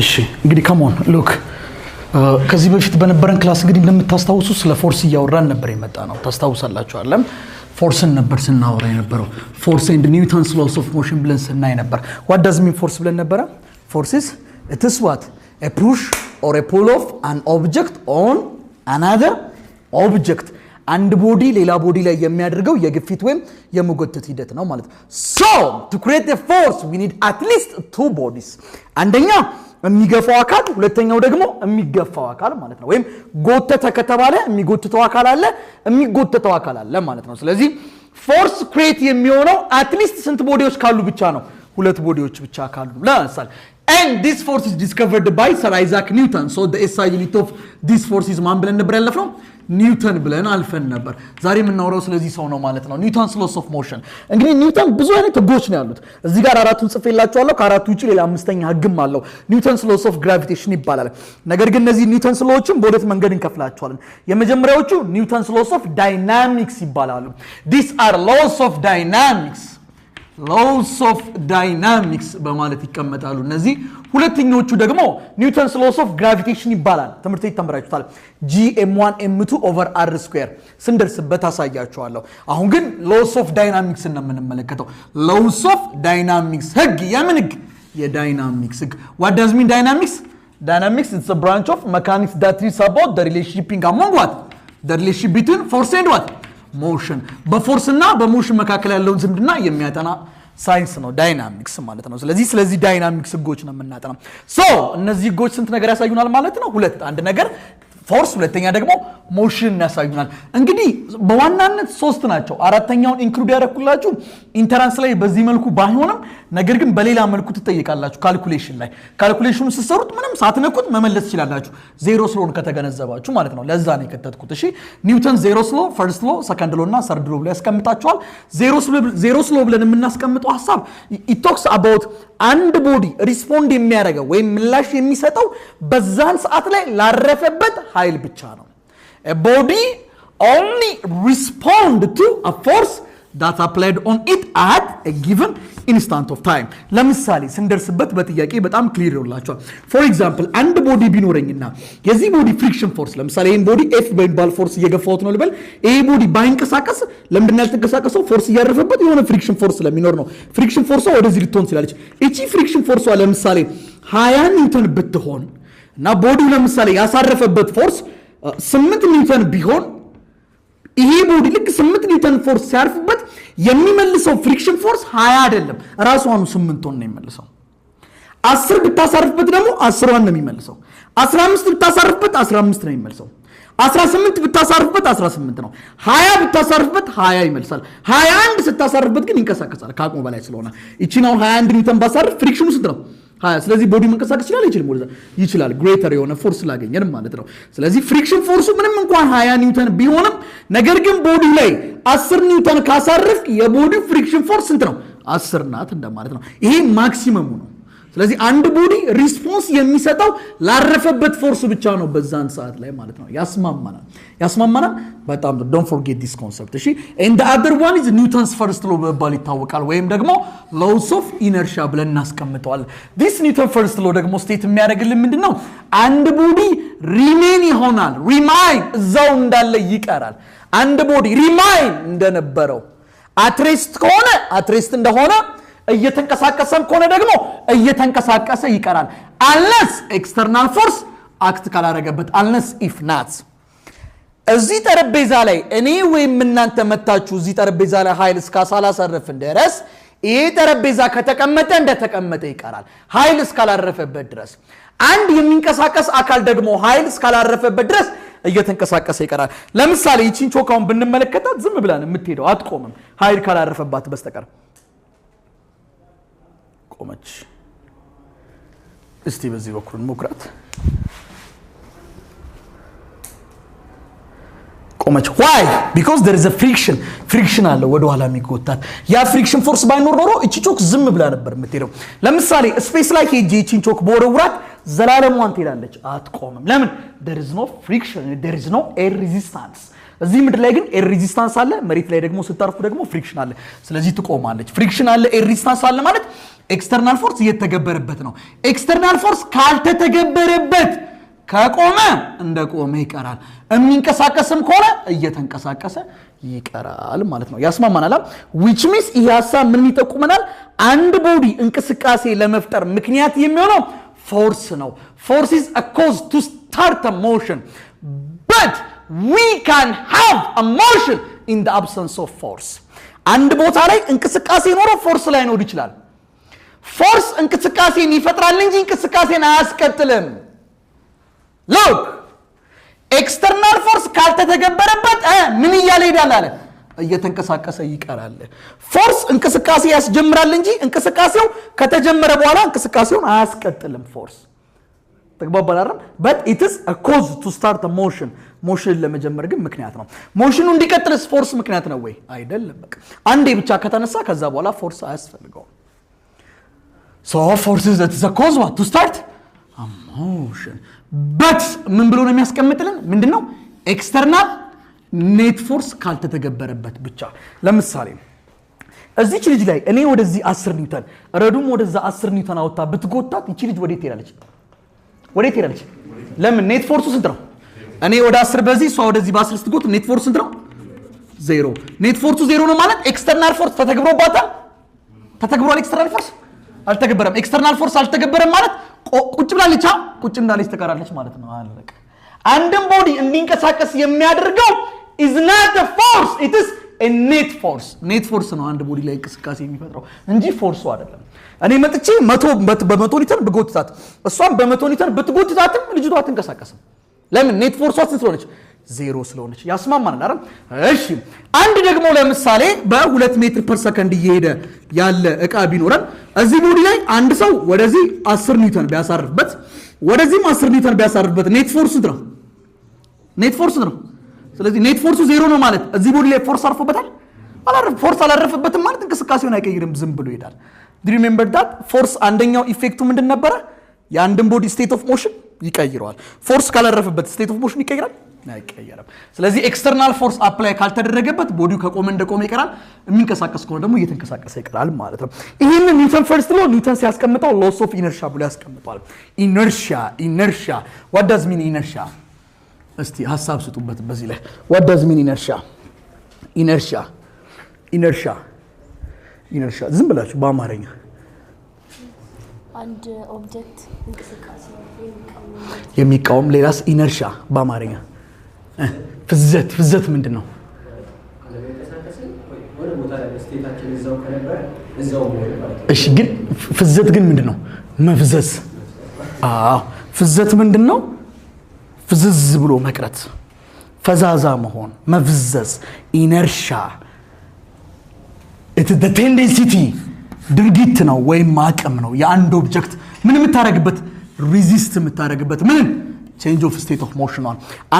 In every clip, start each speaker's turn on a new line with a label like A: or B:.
A: እሺ እንግዲህ come on, look፣ ከዚህ በፊት በነበረን class እንግዲህ እንደምታስታውሱ ስለ force እያወራን ነበር የመጣነው። ታስታውሳላችሁ አለም? Force ን ነበር ስናወራ የነበረው። Force and Newton's laws of motion ብለን ስናይ ነበር። What does mean force ብለን ነበረ? Force is, it's what? A push or a pull of an object on another object። አንድ body ሌላ body ላይ የሚያደርገው የግፊት ወይም የመጎተት ሂደት ነው ማለት ነው። So to create force, we need at least two bodies። አንደኛ የሚገፋው አካል፣ ሁለተኛው ደግሞ የሚገፋው አካል ማለት ነው። ወይም ጎተተ ከተባለ የሚጎትተው አካል አለ፣ የሚጎተተው አካል አለ ማለት ነው። ስለዚህ force create የሚሆነው at least ስንት body ዎች ካሉ ብቻ ነው? ሁለት body ዎች ብቻ ካሉ። ለምሳሌ, and this force is discovered by Sir Isaac Newton. So the SI unit of this force is ማን ብለን ነበር ያለፍነው? ኒውተን ብለን አልፈን ነበር። ዛሬ የምናወራው ስለዚህ ሰው ነው ማለት ነው። Newton's laws of motion። እንግዲህ ኒውተን ብዙ አይነት ህጎች ነው ያሉት። እዚህ ጋር አራቱን ጽፌላችኋለሁ። ከአራቱ ውጭ ሌላ አምስተኛ ህግም አለው። Newton's laws of gravitation ይባላል። ነገር ግን እነዚህ Newton's law ዎችን በሁለት መንገድ እንከፍላቸዋለን። የመጀመሪያዎቹ Newton's laws of dynamics ይባላሉ። These are laws of dynamics, laws of dynamics በማለት ይቀመጣሉ። እነዚህ ሁለተኞቹ ደግሞ Newton's laws of gravitation ይባላል። ትምህርት ቤት ተምራችሁታል። G m one m two over r square ስንደርስበት አሳያችኋለሁ። አሁን ግን laws of dynamics ነው የምንመለከተው። Laws of dynamics ህግ፣ የምን ህግ? የ dynamics ህግ። What does mean dynamics? Dynamics, it's a branch of mechanics that treats about the relationship among what? The relationship between force and what? Motion። በ force እና በ motion መካከል ያለውን ዝምድና የሚያጠና ሳይንስ ነው dynamics ማለት ነው። ስለዚህ dynamics ህጎች ነው የምናጠናው። So እነዚህ ህጎች ስንት ነገር ያሳዩናል ማለት ነው? ሁለት። አንድ ነገር force፣ ሁለተኛ ደግሞ motion ያሳዩናል። እንግዲህ በዋናነት ሶስት ናቸው። አራተኛውን include ያደረኩላችሁ entrance ላይ በዚህ መልኩ ባይሆንም ነገር ግን በሌላ መልኩ ትጠይቃላችሁ። Calculation ላይ calculation ኑ ስትሰሩት ምንም ሳትነኩት መመለስ ትችላላችሁ። Zeroth law ን ከተገነዘባችሁ ማለት ነው። ለዛ ነው የከተትኩት። እሺ፣ Newton zeroth law፣ first law፣ second law እና third law ብሎ ያስቀምጣቸዋል። Zeroth law ብለን የምናስቀምጠው ሀሳብ it talks about አንድ body respond የሚያደርገው ወይም ምላሽ የሚሰጠው በዛን ሰዓት ላይ ላረፈበት ኃይል ብቻ ነው። Body only respond to a force that applied on it at a given instant of time። ለምሳሌ ስንደርስበት በጥያቄ በጣም clear ይሆንላችኋል። For example, አንድ body ቢኖረኝና የዚህ body friction force፣ ለምሳሌ ይህን body F በሚባል force እየገፋሁት ነው ልበል። ይሄ body ባይንቀሳቀስ ለምንድን ነው ያልተንቀሳቀሰው? Force እያረፈበት የሆነ friction force ስለሚኖር ነው። Friction force ዋ ወደዚህ ልትሆን ትችላለች። እቺ friction force ዋ ለምሳሌ 20 ኒውተን ብትሆን እና body ው ለምሳሌ ያሳረፈበት force 8 ኒውተን ቢሆን ይሄ body ልክ 8 ኒውተን force ሲያርፍበት የሚመልሰው friction force 20 አይደለም፣ ራሷኑ 8ቷን ነው የሚመልሰው። 10 ብታሳርፍበት ደግሞ 10ሯን ነው የሚመልሰው። 15 ብታሳርፍበት 15 ነው የሚመልሰው። 18 ብታሳርፍበት 18 ነው። 20 ብታሳርፍበት 20 ይመልሳል። 21 ስታሳርፍበት ግን ይንቀሳቀሳል ከአቅሙ በላይ ስለሆነ። ይቺን አሁን 21 ኒውተን ባሳርፍ friction ኑ ስንት ነው? 20። ስለዚህ body መንቀሳቀስ ይችላል አይችልም? ወደዛ ይችላል። Greater የሆነ force ስላገኘን ማለት ነው። ስለዚህ friction force ኡ ምንም እንኳን 20 ኒውተን ቢሆንም ነገር ግን body ላይ 10 ኒውተን ካሳረፍክ የ body friction force ስንት ነው? 10 ናት እንደማለት ነው። ይሄ maximum ኡ ነው። ስለዚህ አንድ body response የሚሰጠው ላረፈበት force ብቻ ነው በዛን ሰዓት ላይ ማለት ነው። ያስማማናል፣ ያስማማናል። በጣም don't forget this concept፣ እሺ። And other one is Newton's first law በመባል ይታወቃል፣ ወይም ደግሞ laws of inertia ብለን እናስቀምጠዋለን። This Newton first law ደግሞ state የሚያደርግልን ምንድን ነው? አንድ body remain ይሆናል፣ remain እዛው እንዳለ ይቀራል። አንድ body remain እንደነበረው at rest ከሆነ at rest እንደሆነ፣ እየተንቀሳቀሰም ከሆነ ደግሞ እየተንቀሳቀሰ ይቀራል። Unless external force act ካላረገበት፣ unless if not እዚህ ጠረጴዛ ላይ እኔ ወይም እናንተ መታችሁ እዚህ ጠረጴዛ ላይ ኃይል እስካላሳረፍን ድረስ ይሄ ጠረጴዛ ከተቀመጠ እንደተቀመጠ ይቀራል፣ ኃይል እስካላረፈበት ድረስ። አንድ የሚንቀሳቀስ አካል ደግሞ ኃይል እስካላረፈበት ድረስ እየተንቀሳቀሰ ይቀራል። ለምሳሌ ይቺን ቾካውን ብንመለከታት ዝም ብላ ነው የምትሄደው፣ አትቆምም፣ ኃይል ካላረፈባት በስተቀር። ቆመች። እስቲ በዚህ በኩል እንሞክራት። ቆመች። Why? Because there is friction። Friction አለ ወደ ኋላ የሚጎታት። ያ friction force ባይኖር ኖሮ እቺ ቾክ ዝም ብላ ነበር የምትሄደው። ለምሳሌ space ላይ ሄጄ እቺን ቾክ በወረውራት ዘላለሟን ትሄዳለች፣ አትቆምም። ለምን? There is no friction, there is no air resistance። እዚህ ምድር ላይ ግን air resistance አለ። መሬት ላይ ደግሞ ስታርፉ ደግሞ friction አለ። ስለዚህ ትቆማለች። Friction አለ፣ air resistance አለ ማለት External force እየተገበረበት ነው። External force ካልተተገበረበት ከቆመ እንደቆመ ይቀራል። የሚንቀሳቀስም ከሆነ እየተንቀሳቀሰ ይቀራል ማለት ነው። ያስማማናል። Which means ይህ ሀሳብ ምን ይጠቁመናል? አንድ body እንቅስቃሴ ለመፍጠር ምክንያት የሚሆነው force ነው። Force is a cause to start a motion, but we can have a motion in the absence of force። አንድ ቦታ ላይ እንቅስቃሴ ኖሮ force ላይኖር ይችላል። Force እንቅስቃሴን ይፈጥራል እንጂ እንቅስቃሴን አያስቀጥልም። Look, external force ካልተተገበረበት ምን እያለ ይሄዳል አለ? እየተንቀሳቀሰ ይቀራል። Force እንቅስቃሴ ያስጀምራል እንጂ እንቅስቃሴው ከተጀመረ በኋላ እንቅስቃሴውን አያስቀጥልም። Force ተግባባን አይደል? But it's a cause to start motion። Motion ለመጀመር ግን ምክንያት ነው። Motion ኑ እንዲቀጥልስ force ምክንያት ነው ወይ? አይደለም። በቃ አንዴ ብቻ ከተነሳ ከዛ በኋላ force አያስፈልገውም። So force is a cause what? To start motion, but ምን ብሎ ነው የሚያስቀምጥልን? ምንድን ነው? External net force ካልተተገበረበት ብቻ። ለምሳሌ እዚች ልጅ ላይ እኔ ወደዚህ 10 ኒውተን፣ ረዱም ወደዛ 10 ኒውተን አወጣ ብትጎታት ይቺ ልጅ ወዴት ትሄዳለች? ወዴት ትሄዳለች? ለምን? Net force ኡ ስንት ነው? እኔ ወደ 10 በዚህ፣ እሷ ወደዚህ በ10 ስትጎት net force ስንት ነው? ዜሮ። Net force ኡ ዜሮ ነው ማለት external force ተተግብሮባታል? ተተግብሯል? External force አልተገበረም። External force አልተገበረም ማለት ቁጭ ብላለች፣ ቁጭ እንዳለች ትቀራለች ማለት ነው። አለቀ። አንድም body እንዲንቀሳቀስ የሚያደርገው is not force, it's net force። Net force ነው አንድ body ላይ እንቅስቃሴ የሚፈጥረው እንጂ force ኡ አይደለም። እኔ መጥቼ 100 በ100 ኒውተን ብጎትታት፣ እሷም በ100 ኒውተን ብትጎትታትም ልጅቷ አትንቀሳቀስም። ለምን? Net force ዋ ስንት ስለሆነች? ዜሮ ስለሆነች። ያስማማናል አይደል? እሺ፣ አንድ ደግሞ ለምሳሌ በ2 meter per second እየሄደ ያለ እቃ ቢኖረን እዚህ body ላይ አንድ ሰው ወደዚህ 10 ኒውተን ቢያሳርፍበት፣ ወደዚህም 10 ኒውተን ቢያሳርፍበት net force ስንት ነው? Net force ስንት ነው? ስለዚህ net force ኡ ዜሮ ነው ማለት እዚህ body ላይ force አርፎበታል? አላረፍ force አላረፈበትም ማለት እንቅስቃሴውን አይቀይርም፣ ዝም ብሎ ይሄዳል። Remember that force አንደኛው effect ኡ ምንድን ነበረ? የአንድን body state of motion ይቀይረዋል። Force ካላረፈበት state of motion ይቀይራል? አይቀየርም። ስለዚህ external force apply ካልተደረገበት body ው ከቆመ እንደቆመ ይቀራል። የሚንቀሳቀስ ከሆነ ደግሞ እየተንቀሳቀሰ ይቀራል ማለት ነው። ይህንን Newton first law ኒውተን ሲያስቀምጠው laws of inertia ብሎ ያስቀምጠዋል። Inertia, inertia, what does mean inertia? እስቲ ሀሳብ ስጡበት በዚህ ላይ። What does mean inertia? Inertia, inertia, inertia ዝም ብላችሁ በአማርኛ።
B: አንድ object እንቅስቃሴ የሚቃወም።
A: የሚቃወም። ሌላስ? Inertia በአማርኛ ፍዘት። ፍዘት ምንድን ነው?
C: አለመንቀሳቀስን ወይ የሆነ ቦታ ላይ state ኣችን እዛው ከነበረ እዛው መሆን ማለት ነው።
A: እሺ፣ ግን ፍዘት ግን ምንድን ነው? መፍዘዝ። አዎ፣ ፍዘት ምንድን ነው? ፍዝዝ ብሎ መቅረት፣ ፈዛዛ መሆን፣ መፍዘዝ። Inertia tendency ድርጊት ነው ወይም አቅም ነው። የአንድ object ምን የምታደርግበት? Resist የምታደርግበት ምን? Change of state of motion።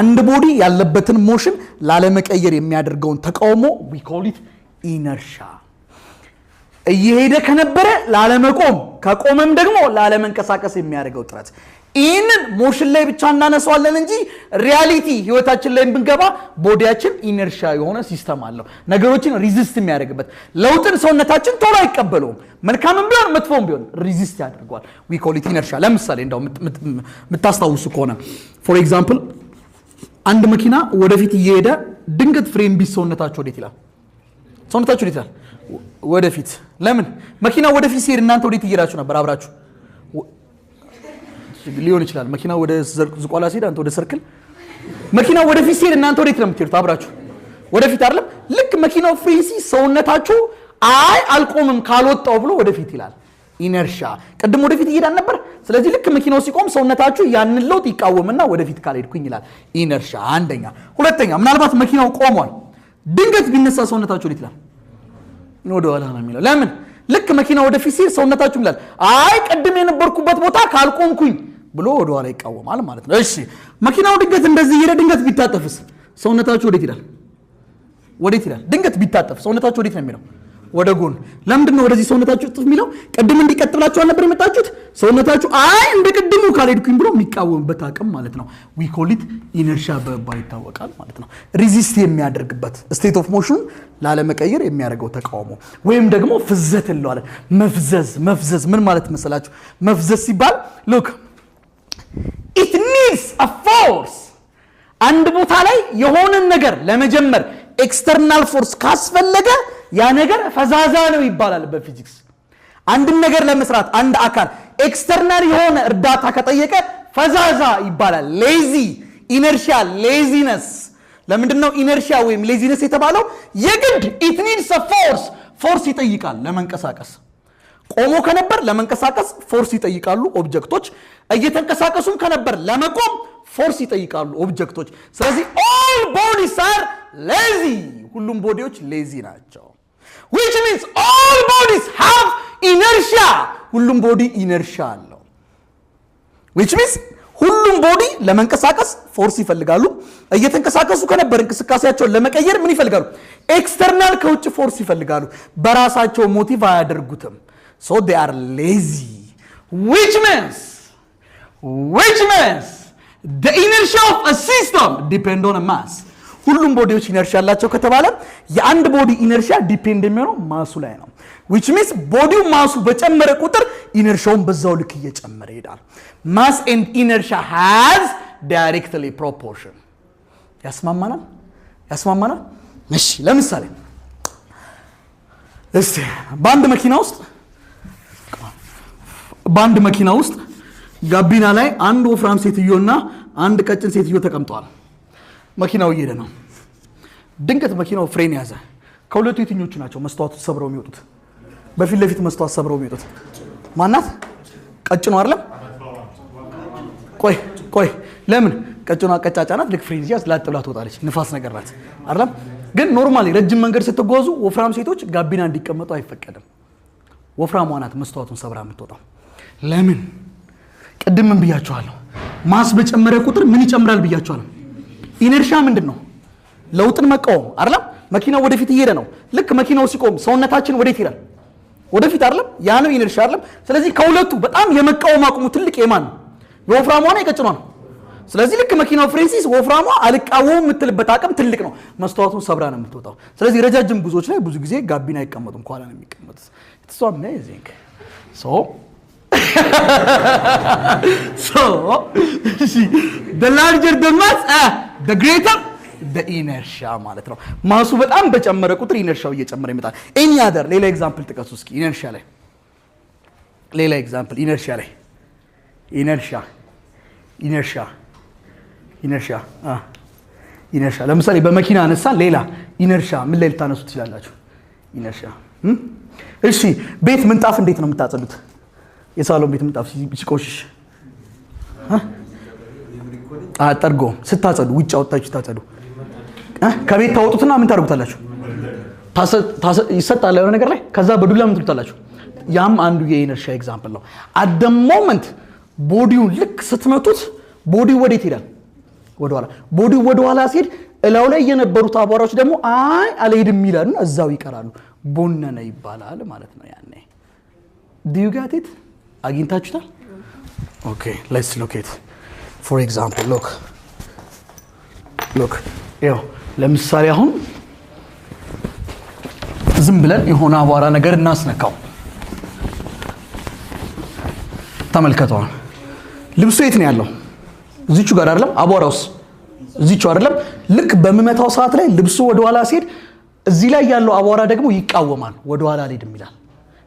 A: አንድ body ያለበትን motion ላለመቀየር የሚያደርገውን ተቃውሞ we call it inertia። እየሄደ ከነበረ ላለመቆም፣ ከቆመም ደግሞ ላለመንቀሳቀስ የሚያደርገው ጥረት። ይህንን motion ላይ ብቻ እናነሳዋለን እንጂ reality ህይወታችን ላይ ብንገባ body ያችን inertia የሆነ system አለው። ነገሮችን resist የሚያደርግበት። ለውጥን ሰውነታችን ቶሎ አይቀበለውም። መልካምም ቢሆን መጥፎም ቢሆን resist ያደርገዋል። We call it inertia። ለምሳሌ እንደው የምታስታውሱ ከሆነ፣ for example፣ አንድ መኪና ወደፊት እየሄደ ድንገት ፍሬን ቢይዝ ሰውነታችሁ ወዴት ይላል? ሰውነታችሁ ወዴት ይላል? ወደፊት። ለምን? መኪና ወደፊት ሲሄድ እናንተ ወዴት እየሄዳችሁ ነበር? አብራችሁ ሊሆን ይችላል። መኪና ወደ ዝቋላ ሲሄድ አንተ ወደ ሰርክል። መኪናው ወደፊት ሲሄድ እናንተ ወዴት ነው የምትሄዱት? አብራችሁ ወደፊት አይደለም? ልክ መኪናው ፍሬን ሲይዝ ሰውነታችሁ አይ አልቆምም ካልወጣው ብሎ ወደፊት ይላል። Inertia። ቅድም ወደፊት እየሄዳን ነበር። ስለዚህ ልክ መኪናው ሲቆም ሰውነታችሁ ያንን ለውጥ ይቃወምና ወደፊት ካልሄድኩኝ ይላል። Inertia አንደኛ። ሁለተኛ፣ ምናልባት መኪናው ቆሟል፣ ድንገት ቢነሳ ሰውነታችሁ ወዴት ይላል? ወደ ኋላ ነው የሚለው። ለምን? ልክ መኪና ወደፊት ሲሄድ ሰውነታችሁ ይላል አይ ቅድም የነበርኩበት ቦታ ካልቆምኩኝ ብሎ ወደ ኋላ ይቃወማል ማለት ነው። እሺ፣ መኪናው ድንገት እንደዚህ እየሄደ ድንገት ቢታጠፍስ ሰውነታችሁ ወዴት ይላል? ወዴት ይላል? ድንገት ቢታጠፍ ሰውነታችሁ ወዴት ነው የሚለው? ወደ ጎን። ለምንድን ነው ወደዚህ ሰውነታችሁ እጥፍ የሚለው? ቅድም እንዲህ ቀጥ ብላችሁ አልነበር የመጣችሁት? ሰውነታችሁ አይ እንደ ቅድሙ ካልሄድኩኝ ብሎ የሚቃወምበት አቅም ማለት ነው። We call it inertia በመባል ይታወቃል ማለት ነው። Resist የሚያደርግበት፣ state of motion ላለመቀየር የሚያደርገው ተቃውሞ ወይም ደግሞ ፍዘት እንለዋለን። መፍዘዝ። መፍዘዝ ምን ማለት መሰላችሁ? መፍዘዝ ሲባል look, it needs a force። አንድ ቦታ ላይ የሆነን ነገር ለመጀመር external force ካስፈለገ ያ ነገር ፈዛዛ ነው ይባላል በፊዚክስ። አንድን ነገር ለመስራት አንድ አካል external የሆነ እርዳታ ከጠየቀ ፈዛዛ ይባላል። Lazy፣ inertia፣ laziness። ለምንድን ነው inertia ወይም laziness የተባለው? የግድ it needs force፣ force ይጠይቃል ለመንቀሳቀስ። ቆሞ ከነበር ለመንቀሳቀስ force ይጠይቃሉ object ኦች። እየተንቀሳቀሱም ከነበር ለመቆም force ይጠይቃሉ object ኦች። ስለዚህ all bodies are lazy፣ ሁሉም body ዎች lazy ናቸው። Which means all bodies have inertia፣ ሁሉም body inertia አለው። Which means ሁሉም body ለመንቀሳቀስ force ይፈልጋሉ። እየተንቀሳቀሱ ከነበር እንቅስቃሴያቸውን ለመቀየር ምን ይፈልጋሉ? External ከውጭ force ይፈልጋሉ። በራሳቸው motive አያደርጉትም። So they are lazy, which means the inertia of a system depend on a mass። ሁሉም body ዎች inertia አላቸው ከተባለ የአንድ body inertia depend የሚሆነው mass ኡ ላይ ነው። Which means body ው mass ኡ በጨመረ ቁጥር inertia ውን በዛው ልክ እየጨመረ ይሄዳል። Mass and inertia has directly proportion። ያስማማናል? ያስማማናል? እሺ፣ ለምሳሌ እስቲ በአንድ መኪና ውስጥ ጋቢና ላይ አንድ ወፍራም ሴትዮና አንድ ቀጭን ሴትዮ ተቀምጠዋል። መኪናው እየሄደ ነው። ድንገት መኪናው ፍሬን ያዘ። ከሁለቱ የትኞቹ ናቸው መስተዋቱ ሰብረው የሚወጡት? በፊት ለፊት መስተዋት ሰብረው የሚወጡት ማናት? ቀጭኗ አይደለም? ቆይ ቆይ፣ ለምን? ቀጭኗ ቀጫጫ ናት። ልክ ፍሬን ሲያዝ ላጥ ብላ ትወጣለች። ንፋስ ነገር ናት አይደለም? ግን normally ረጅም መንገድ ስትጓዙ ወፍራም ሴቶች ጋቢና እንዲቀመጡ አይፈቀድም። ወፍራሟ ናት መስተዋቱን ሰብራ የምትወጣው። ለምን? ቅድም ምን ብያችኋለሁ? Mass በጨመረ ቁጥር ምን ይጨምራል ብያችኋለሁ። Inertia ምንድን ነው? ለውጥን መቃወም አይደለም? መኪናው ወደፊት እየሄደ ነው። ልክ መኪናው ሲቆም ሰውነታችን ወዴት ይላል? ወደፊት አይደለም? ያ ነው inertia አይደለም? ስለዚህ ከሁለቱ በጣም የመቃወም አቅሙ ትልቅ የማን ነው? የወፍራሟ ነው የቀጭኗ ነው? ስለዚህ ልክ መኪናው ፍሬን ሲይዝ ወፍራሟ አልቃወምም የምትልበት አቅም ትልቅ ነው። መስተዋቱን ሰብራ ነው የምትወጣው። ስለዚህ ረጃጅም ጉዞዎች ላይ ብዙ ጊዜ ጋቢና አይቀመጡም፣ ከኋላ ነው የሚቀመጡት። It's so amazing. So the larger the mass, the greater the inertia ማለት ነው። Mass ኡ በጣም በጨመረ ቁጥር inertia ው እየጨመረ ይመጣል። Any other ሌላ example ጥቀሱ እስኪ inertia ላይ። ሌላ example inertia ላይ። Inertia ለምሳሌ በመኪና አነሳን። ሌላ inertia ምን ላይ ልታነሱ ትችላላችሁ? Inertia? እሺ፣ ቤት ምንጣፍ እንዴት ነው የምታጸዱት? የሳሎን ቤት ምንጣፍ ሲቆሽሽ ጠርጎ ስታጸዱ፣ ውጭ አወጣችሁ ስታጸዱ ከቤት ታወጡትና ምን ታደርጉታላችሁ? ይሰጣል የሆነ ነገር ላይ፣ ከዛ በዱላ ምን ትሉታላችሁ? ያም አንዱ የ inertia example ነው። At the moment body ውን ልክ ስትመቱት body ው ወዴት ይሄዳል? ወደኋላ። Body ው ወደኋላ ሲሄድ እላዩ ላይ የነበሩት አቧራዎች ደግሞ አይ አልሄድም ይላሉ፣ እዛው ይቀራሉ። ቦነነ ይባላል ማለት ነው። ያኔ do you get it? አግኝታችሁታል? Okay, let's look it. For example, look, look፣ ይኸው ለምሳሌ አሁን ዝም ብለን የሆነ አቧራ ነገር እናስነካው። ተመልከተዋል። ልብሱ የት ነው ያለው? እዚቹ ጋር አይደለም? አቧራውስ እዚቹ አይደለም? ልክ በምመታው ሰዓት ላይ ልብሱ ወደኋላ ሲሄድ እዚህ ላይ ያለው አቧራ ደግሞ ይቃወማል። ወደኋላ አልሄድም ይላል።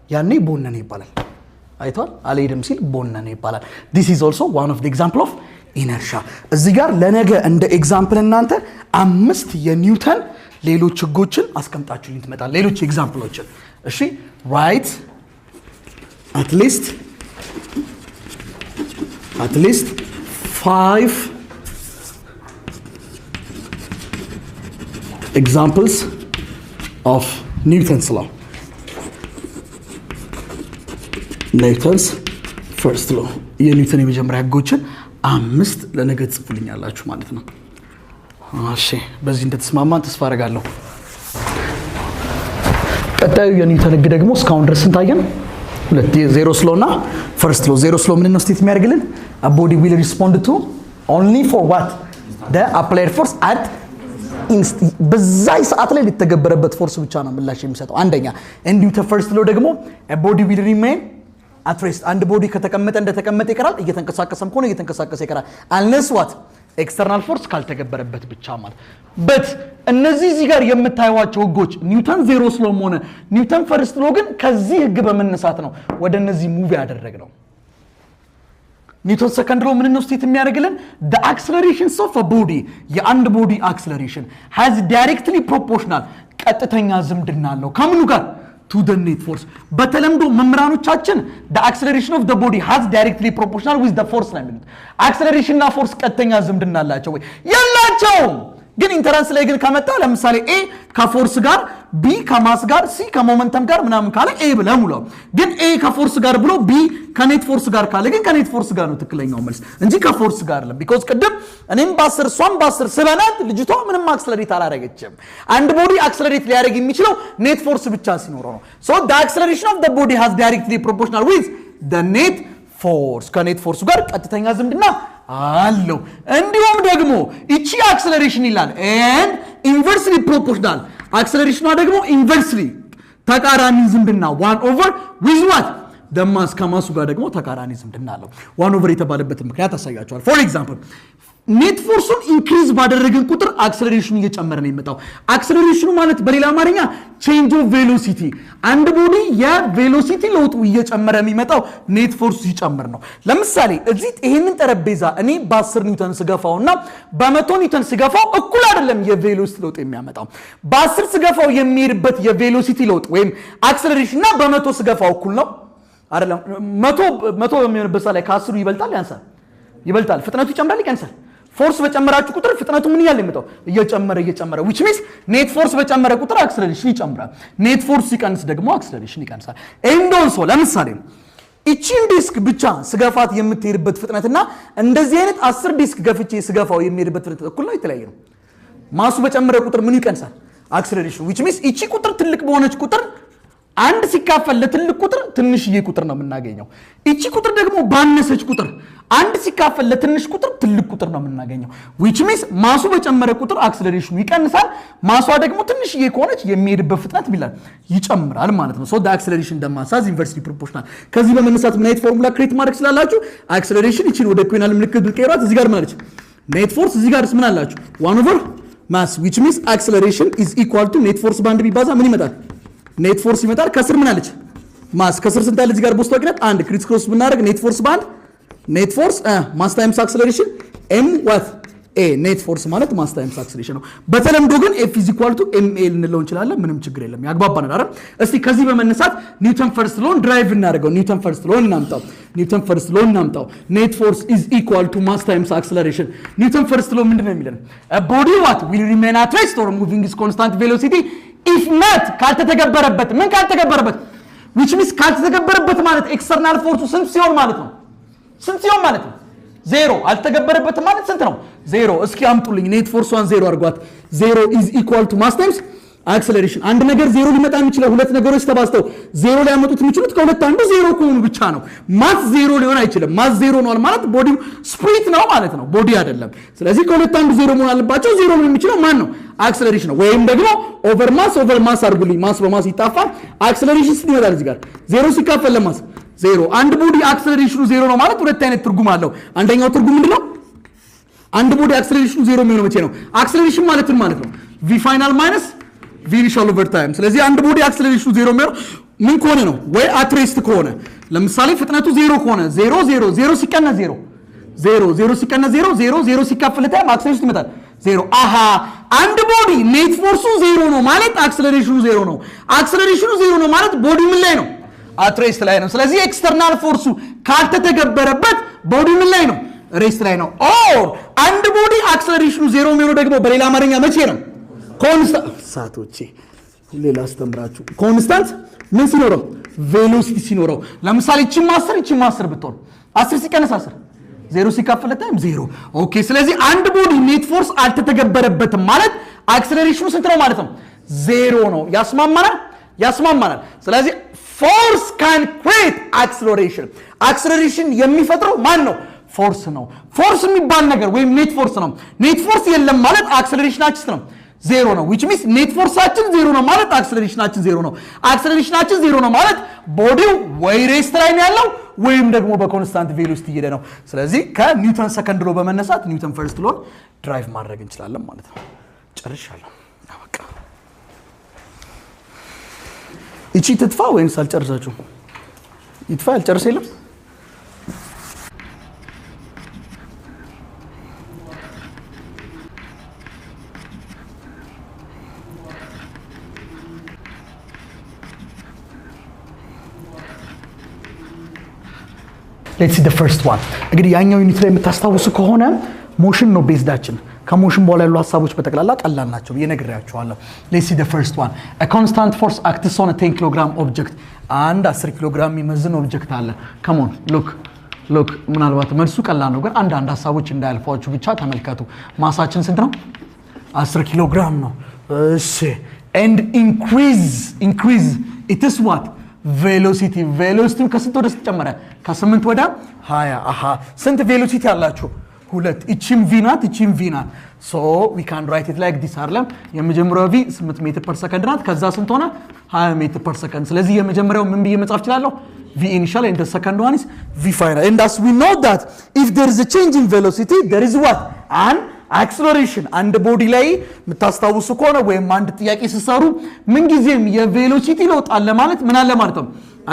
A: ያኔ ቦነነ ይባላል። አይተዋል። አልሄድም ሲል ቦነነ ይባላል። This is also one of example of inertia። እዚህ ጋር ለነገ እንደ example እናንተ አምስት የኒውተን ሌሎች ህጎችን አስቀምጣችሁልኝ ትመጣል። ሌሎች example ኦችን፣ እሺ። Write at least five examples of Newton's law. Newton's first law፣ የኒውተን የመጀመሪያ ህጎችን አምስት ለነገ ትጽፉልኛላችሁ ማለት ነው። እሺ፣ በዚህ እንደተስማማን ተስፋ አደርጋለሁ። ቀጣዩ የኒውተን ህግ ደግሞ እስካሁን ድረስ ስንት አየን? ሁለት፣ zeroth law እና first law። Zeroth law ምንድን ነው state የሚያደርግልን? Body will respond to only for what the applied force at በዛ ሰዓት ላይ ሊተገበረበት force ብቻ ነው ምላሽ የሚሰጠው። አንደኛ። እንዲሁ first law ደግሞ body will remain at rest። አንድ body ከተቀመጠ እንደተቀመጠ ይቀራል። እየተንቀሳቀሰም ከሆነ እየተንቀሳቀሰ ይቀራል። Unless what external force ካልተገበረበት ብቻ ማለት። But እነዚህ እዚህ ጋር የምታዩዋቸው ህጎች Newton zeroth law ም ሆነ Newton first law ግን ከዚህ ህግ በመነሳት ነው ወደ እነዚህ move ያደረግነው። Newton second law ምን ነው state የሚያደርግልን? The accelerations of a body፣ የአንድ body acceleration has directly proportional፣ ቀጥተኛ ዝምድና አለው ከምኑ ጋር? To the net force። በተለምዶ መምህራኖቻችን the acceleration of the body has directly proportional with the force ነው የሚሉት። Acceleration እና force ቀጥተኛ ዝምድና አላቸው ወይ? የላቸውም። ግን entrance ላይ ግን ከመጣ ለምሳሌ A ከ force ጋር፣ B ከ mass ጋር፣ C ከ momentum ጋር ምናምን ካለ A ብለህ ሙላው። ግን A ከ force ጋር ብሎ B ከ net force ጋር ካለ ግን ከ net force ጋር ነው ትክክለኛው መልስ እንጂ ከ force ጋር አይደለም። Because ቅድም እኔም በ10 እሷም በ10 ስበናት ልጅቷ ምንም accelerate አላረገችም። አንድ body accelerate ሊያደርግ የሚችለው net force ብቻ ሲኖረው ነው። So the acceleration of the body has directly proportional with the net force፣ ከ net force ኡ ጋር ቀጥተኛ ዝምድና አለው። እንዲሁም ደግሞ ይቺ acceleration ይላል and inversely proportional፣ acceleration ኗ ደግሞ inversely ተቃራኒ ዝምድና one over with what the mass፣ ከ mass ኡ ጋር ደግሞ ተቃራኒ ዝምድና አለው። One over የተባለበትን ምክንያት አሳያቸዋል። For example, net force ኡን increase ባደረግን ቁጥር acceleration ኑ እየጨመረ ነው የሚመጣው። Acceleration ኑ ማለት በሌላ አማርኛ change of velocity። አንድ body የ velocity ለውጡ እየጨመረ የሚመጣው net force ኡ ሲጨምር ነው። ለምሳሌ እዚህ ይሄንን ጠረጴዛ እኔ በ10 ኒውተን ስገፋው እና በ100 ኒውተን ስገፋው እኩል አይደለም የ velocity ለውጥ የሚያመጣው። በ10 ስገፋው የሚሄድበት የ velocity ለውጥ ወይም acceleration እና በ100 ስገፋው እኩል ነው አይደለም። 100 በሚሆንበት ሰዓት ላይ ከ10ሩ ይበልጣል ያንሳል? ይበልጣል። ፍጥነቱ ይጨምራል ይቀንሳል? Force በጨመራችሁ ቁጥር ፍጥነቱ ምን እያለ የመጣው? እየጨመረ እየጨመረ፣ which means net force በጨመረ ቁጥር acceleration ይጨምራል። Net force ሲቀንስ ደግሞ acceleration ይቀንሳል። And also ለምሳሌ ይቺን desk ብቻ ስገፋት የምትሄድበት ፍጥነትና እንደዚህ አይነት 10 desk ገፍቼ ስገፋው የሚሄድበት ፍጥነት እኩል ነው? የተለያየ ነው? Mass ኡ በጨመረ ቁጥር ምኑ ይቀንሳል? Acceleration። Which means ይቺ ቁጥር ትልቅ በሆነች ቁጥር አንድ ሲካፈል ለትልቅ ቁጥር ትንሽዬ ቁጥር ነው የምናገኘው። ይቺ ቁጥር ደግሞ ባነሰች ቁጥር አንድ ሲካፈል ለትንሽ ቁጥር ትልቅ ቁጥር ነው የምናገኘው። Which means mass ኡ በጨመረ ቁጥር acceleration ኑ ይቀንሳል። Mass ዋ ደግሞ ትንሽዬ ከሆነች የሚሄድበት ፍጥነት ቢላል ይጨምራል ማለት ነው። So acceleration and the mass has inversely proportional። ከዚህ በመነሳት ምን አይነት formula create ማድረግ ስላላችሁ acceleration ይቺን ወደ equal ምልክት ብትቀይሯት እዚህ ጋር ምን አለች? Net force። እዚህ ጋርስ ምን አላችሁ? One over mass፣ which means acceleration is equal to net force በአንድ ቢባዛ ምን ይመጣል? Net force ይመጣል። ከስር ምን አለች? Mass። ከስር ስንት አለ? እዚህ ጋር በውስጥ ታዋቂነት አንድ criss cross ብናደርግ net force በአንድ net force mass times acceleration m what a። Net force ማለት mass times acceleration ነው። በተለምዶ ግን F is equal to m a ልንለው እንችላለን። ምንም ችግር የለም። ያግባባናል አይደል? እስቲ ከዚህ በመነሳት Newton first law ን derive እናደርገው። Newton first law ን እናምጣው። Newton first law ን እናምጣው። Net force is equal to mass times acceleration። Newton first law ምንድን ነው የሚለን? Body what will remain at rest or moving with constant velocity if not ካልተተገበረበት። ምን ካልተገበረበት? Which means ካልተተገበረበት ማለት external force ኡ ስንት ሲሆን ማለት ነው? ስንት ሲሆን ማለት ነው? ዜሮ። አልተገበረበትም ማለት ስንት ነው? ዜሮ። እስኪ አምጡልኝ። Net force ኧን ዜሮ አድርጓት። Zero is equal to mass times acceleration። አንድ ነገር ዜሮ ሊመጣ የሚችለው ሁለት ነገሮች ተባዝተው ዜሮ ሊያመጡት የሚችሉት ከሁለት አንዱ ዜሮ ከሆኑ ብቻ ነው። Mass ዜሮ ሊሆን አይችልም። Mass ዜሮ ነው ማለት body ው spirit ነው ማለት ነው፣ body አይደለም። ስለዚህ ከሁለት አንዱ ዜሮ መሆን አለባቸው። ዜሮ ሊሆን የሚችለው ማን ነው? Acceleration ነው። ወይም ደግሞ over mass over mass አድርጉልኝ። Mass በ mass ይጣፋል። Acceleration ስንት ይመጣል? እዚህ ጋር ዜሮ ሲካፈል ለ mass ዜሮ። አንድ body acceleration ኑ ዜሮ ነው ማለት ሁለት አይነት ትርጉም አለው። አንደኛው ትርጉም ምንድን ነው? አንድ body acceleration ኑ ዜሮ የሚሆነው መቼ ነው? Acceleration ማለት ምን ማለት ነው? V final minus V initial over time። ስለዚህ አንድ body acceleration ኑ ዜሮ የሚሆነው ምን ከሆነ ነው? ወይ at rest ከሆነ፣ ለምሳሌ ፍጥነቱ ዜሮ ከሆነ ዜሮ ዜሮ ዜሮ ሲቀነስ ዜሮ ዜሮ፣ ዜሮ ሲቀነስ ዜሮ ዜሮ፣ ዜሮ ሲካፈል time acceleration ይመጣል ዜሮ። አሃ፣ አንድ body net force ኡ ዜሮ ነው ማለት acceleration ኑ ዜሮ ነው። Acceleration ኑ ዜሮ ነው ማለት body ምን ላይ ነው? At rest ላይ ነው። ስለዚህ external force ኡ ካልተተገበረበት body ምን ላይ ነው? Rest ላይ ነው። Or አንድ body acceleration ኑ ዜሮ የሚሆነው ደግሞ በሌላ አማርኛ መቼ ነው? Constant ሳቶቼ ሁሌ ላስተምራችሁ። Constant ምን ሲኖረው? Velocity ሲኖረው። ለምሳሌ ይቺም 10 ይቺም 10 ብትሆን 10 ሲቀነስ 10 ዜሮ ሲካፈል time ዜሮ። Okay፣ ስለዚህ አንድ body net force አልተተገበረበትም ማለት acceleration ኑ ስንት ነው ማለት ነው? ዜሮ ነው። ያስማማናል? ያስማማናል። ስለዚህ Force can create acceleration። Acceleration የሚፈጥረው ማን ነው? Force ነው። Force የሚባል ነገር ወይም net force ነው። Net force የለም ማለት acceleration ኣችን ነው ዜሮ ነው። Which means net force ኣችን ዜሮ ነው ማለት acceleration ኣችን ዜሮ ነው። Acceleration ኣችን ዜሮ ነው ማለት body ው ወይ rest ላይ ነው ያለው ወይም ደግሞ በ constant velocity እየሄደ ነው። ስለዚህ ከ Newton second law በመነሳት Newton first law ን derive ማድረግ እንችላለን ማለት ነው። ጨርሻለሁ። በቃ እቺ ትጥፋ ወይንስ አልጨርሳችሁ? ይጥፋ፣ ያልጨርስ የለም። Let's see the first one። እንግዲህ ያኛው unit ላይ የምታስታውሱ ከሆነ motion ነው base ኣችን። ከ motion በኋላ ያሉ ሀሳቦች በጠቅላላ ቀላል ናቸው ብዬ ነግሬያችኋለሁ። Let's see the first one። Constant force acts on 10 kilogram object። አንድ 10 ኪሎ ግራም የሚመዝን object አለ። Come on, look, look። ምናልባት መልሱ ቀላል ነው፣ ግን አንዳንድ ሀሳቦች እንዳያልፏችሁ ብቻ ተመልከቱ። Mass ኣችን ስንት ነው? 10 ኪሎ ግራም ነው። እሺ፣ and increase its what? Velocity። Velocity ው ከስንት ወደ ስንት ጨመረ? ከ8 ወደ 20። አሃ፣ ስንት velocity አላችሁ? ሁለት። እቺም V ናት፣ እቺም V ናት። So we can write it like this አይደለም? የመጀመሪያው V 8 meter per second ናት። ከዛ ስንት ሆነ? 20 meter per second። ስለዚህ የመጀመሪያው ምን ብዬ መጻፍ እችላለሁ? V initial, and the second one is V final. And as we know that if there is a change in velocity, there is what? An acceleration። አንድ body ላይ የምታስታውሱ ከሆነ ወይም አንድ ጥያቄ ስትሰሩ ምንጊዜም የ velocity ለውጥ አለ ማለት ምን አለ ማለት ነው?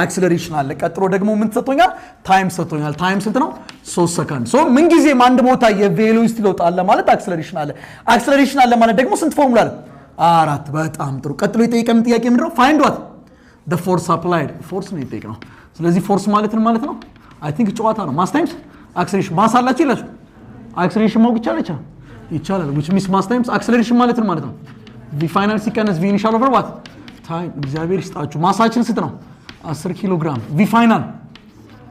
A: Acceleration አለ። ቀጥሎ ደግሞ ምን ሰጥቶኛል? Time ሰጥቶኛል። Time ስንት ነው? 3 ሰከንድ። So ምንጊዜም አንድ ቦታ የ velocity ለውጥ አለ ማለት acceleration አለ። Acceleration አለ ማለት ደግሞ ስንት ፎርሙላ አለ? አራት። በጣም ጥሩ። ቀጥሎ የጠየቀን ጥያቄ ምንድነው? Find what? The force applied። Force ነው የጠየቅነው። ስለዚህ force ማለት ምን ማለት ነው? I think ጨዋታ ነው። Mass times acceleration። Mass አላችሁ የላችሁ? Acceleration ማወቅ ይቻላል ይቻላል ይቻላል። Which means mass times acceleration ማለት ምን ማለት ነው? V final ሲቀነስ V initial over what? Time። እግዚአብሔር ይስጣችሁ። Mass ኣችን ስንት ነው? 10 ኪሎ ግራም። V final